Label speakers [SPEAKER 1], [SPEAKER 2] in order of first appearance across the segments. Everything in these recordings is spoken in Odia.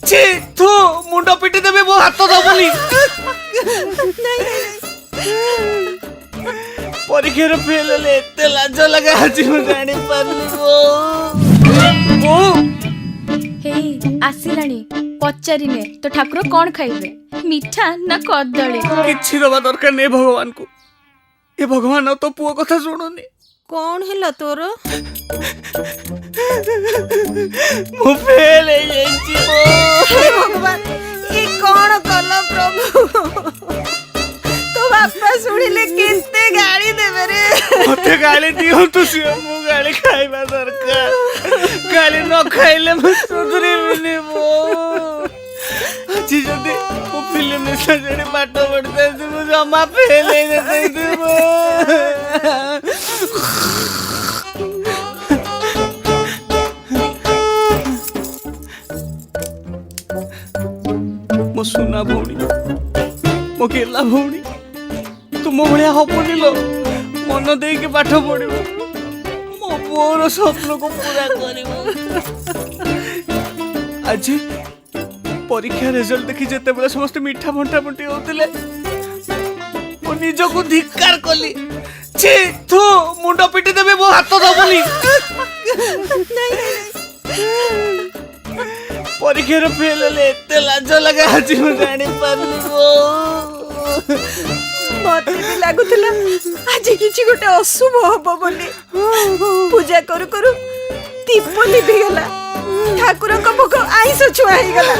[SPEAKER 1] ଛି ଥୁ, ମୁଣ୍ଡ ପିଟି ଦେବି, ମୋ ହାତ ଦବୁନି। ପରୀକ୍ଷାରେ ଫେଲ ହେଲେ ଏତେ ଲାଜ ଲାଗେ, ଆଜି ମୁଁ ଜାଣିପାରିଲି। ବୋଉ।
[SPEAKER 2] ହେଇ ଆସିଲାଣି, ପଚାରିନେ ତ ଠାକୁର କଣ ଖାଇବେ, ମିଠା ନା କଦଳୀ?
[SPEAKER 1] କିଛି ଦବା ଦରକାର ନାହିଁ ଭଗବାନକୁ। ଏ ଭଗବାନ ଆଉ ତୋ ପୁଅ କଥା ଶୁଣୁନି।
[SPEAKER 3] କଣ ହେଲା ତୋର?
[SPEAKER 1] ମୁଁ ଫେଲ ହେଇଯାଇଛି ବୋଉ।
[SPEAKER 3] ହେ ଭଗବାନ, ଏ କଣ କଲ ପ୍ରଭୁ? ତୋ ବାପା ଶୁଣିଲେ କେତେ ଗାଳି ଦେବେ ରେ।
[SPEAKER 1] ମତେ ଗାଳି ଦିଅନ୍ତୁ ସିଏ, ମୁଁ ଗାଳି ଖାଇବା ଦରକାର। ଗାଳି ନ ଖାଇଲେ ମୁଁ ସୁଧୁରିବିନି ବୋଉ। ଆଜି ଯଦି ମୁଁ ଫିଲ୍ମ ନିଶା ଛାଡ଼ି ପାଠ ପଢିଥାନ୍ତି, ମୁଁ ଜମା ଫେଲ ହେଇଯାଇଥାନ୍ତି ବୋଉ। ମୋ ସୁନା ଭଉଣୀ, ମୋ ଗେଲା ଭଉଣୀ, ତୁମ ଭଳିଆ ହବନି ଲୋ। ମନ ଦେଇକି ପାଠ ପଢିବ, ମୋ ପୁଅର ସ୍ୱପ୍ନକୁ ପୁରା କରିବ। ଆଜି ପରୀକ୍ଷା ରେଜଲ୍ଟ ଦେଖି ଯେତେବେଳେ ସମସ୍ତେ ମିଠା ବଣ୍ଟା ବଣ୍ଟି ହଉଥିଲେ, ମୁଁ ନିଜକୁ ଧିକ୍କାର କଲି। ଛି ଥୁ, ମୁଣ୍ଡ ପିଟି ଦେବି, ମୋ ହାତ ଦବୁନି। ପରୀକ୍ଷାରେ ଫେଲ ହେଲେ ଏତେ ଲାଜ ଲାଗେ, ଆଜି ମୁଁ ଜାଣିପାରିଲି ବୋଉ।
[SPEAKER 3] ମତେ ବି ଲାଗୁଥିଲା ଆଜି କିଛି ଗୋଟେ ଅଶୁଭ ହବ ବୋଲି। ପୂଜା କରୁ କରୁ ଦୀପ ଲିଭିଗଲା, ଠାକୁରଙ୍କ ଭୋଗ ଆଇଁଷ ଛୁଆଁ ହେଇଗଲା।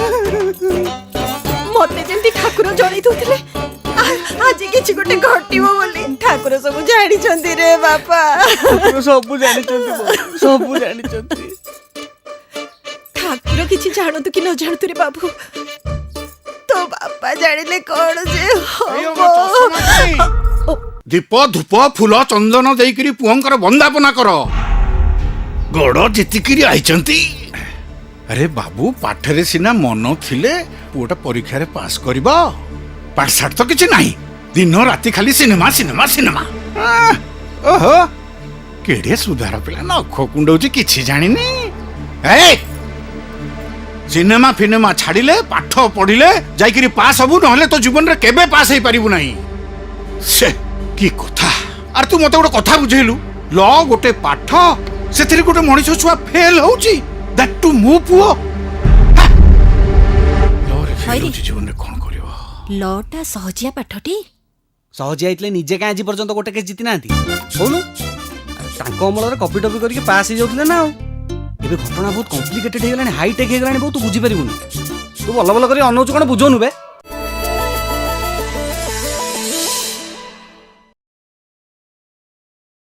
[SPEAKER 3] ମତେ ଯେମିତି ଠାକୁର ଜଣେଇ ଦଉଥିଲେ ଆଜି କିଛି ଗୋଟେ ଘଟିବ ବୋଲି। ଠାକୁର ସବୁ ଜାଣିଛନ୍ତି ରେ ବାପା।
[SPEAKER 1] ଠାକୁର ସବୁ ଜାଣିଛନ୍ତି ବୋଉ, ସବୁ ଜାଣିଛନ୍ତି।
[SPEAKER 3] ଠାକୁର କିଛି ଜାଣନ୍ତୁ କି ନ ଜାଣନ୍ତୁ ରେ ବାବୁ, ତୋ ବାପା ଜାଣିଲେ କଣ ଯେ ହବ।
[SPEAKER 4] ଦୀପ ଧୂପ ଫୁଲ ଚନ୍ଦନ ଦେଇକିରି ପୁଅଙ୍କର ବନ୍ଦାପନା କର। ଗୋଡ଼ ଜିତିକିରି ଆଇଛନ୍ତି। ଆରେ ବାବୁ, ପାଠରେ ସିନା ମନ ଥିଲେ ପୁଅଟା ପରୀକ୍ଷାରେ ପାସ୍ କରିବ। ପାଠଶାଠ ତ କିଛି ନାହିଁ, ଦିନ ରାତି ଖାଲି ସିନେମା ସିନେମା ସିନେମା। ଓହୋ, କେଡ଼େ ସୁଧାର ପିଲା, ନଖ କୁଣ୍ଡଉଛି, କିଛି ଜାଣିନି। ଏ ସିନେମା ଫିନେମା ଛାଡ଼ିଲେ ପାଠ ପଢିଲେ ଯାଇକିରି ପାସ୍ ହବୁ, ନହେଲେ ତୋ ଜୀବନରେ କେବେ ପାସ୍ ହେଇପାରିବୁ ନାହିଁ। ସେ କି କଥା! ଆରେ ତୁ ମତେ ଗୋଟେ କଥା ବୁଝେଇଲୁ, ଲ ଗୋଟେ ପାଠ, ସେଥିରେ ଗୋଟେ ମଣିଷ ଛୁଆ ଫେଲ ହଉଛି, that two ମୋ ପୁଅ। ଲରେ ଫେଲ
[SPEAKER 3] ହଇରେ।
[SPEAKER 4] ହଉଛି, ଜୀବନରେ କଣ କରିବ?
[SPEAKER 3] ଲଟା ସହଜିଆ ପାଠଟି।
[SPEAKER 5] ସହଜିଆ ହେଇଥିଲେ ନିଜେ କାଇଁ ଆଜି ପର୍ଯ୍ୟନ୍ତ ଗୋଟେ କେସ୍ ଜିତି ନାହାନ୍ତି କହୁନୁ? ଆରେ ତାଙ୍କ ଅମଳରେ କପି ଟପି କରିକି ପାସ୍ ହେଇଯାଉଥିଲେ ନା ଆଉ। ଏବେ ଘଟଣା ବହୁତ କମ୍ପ୍ଲିକେଟେଡ୍ ହେଇଗଲାଣି, ହାଇଟେକ୍ ହେଇଗଲାଣି ବହୁତ, ତୁ ବୁଝିପାରିବୁନି। ତୁ ଭଲ ଭଲ କରି ଅନଉଛୁ, କଣ ବୁଝଉନୁ ବେ?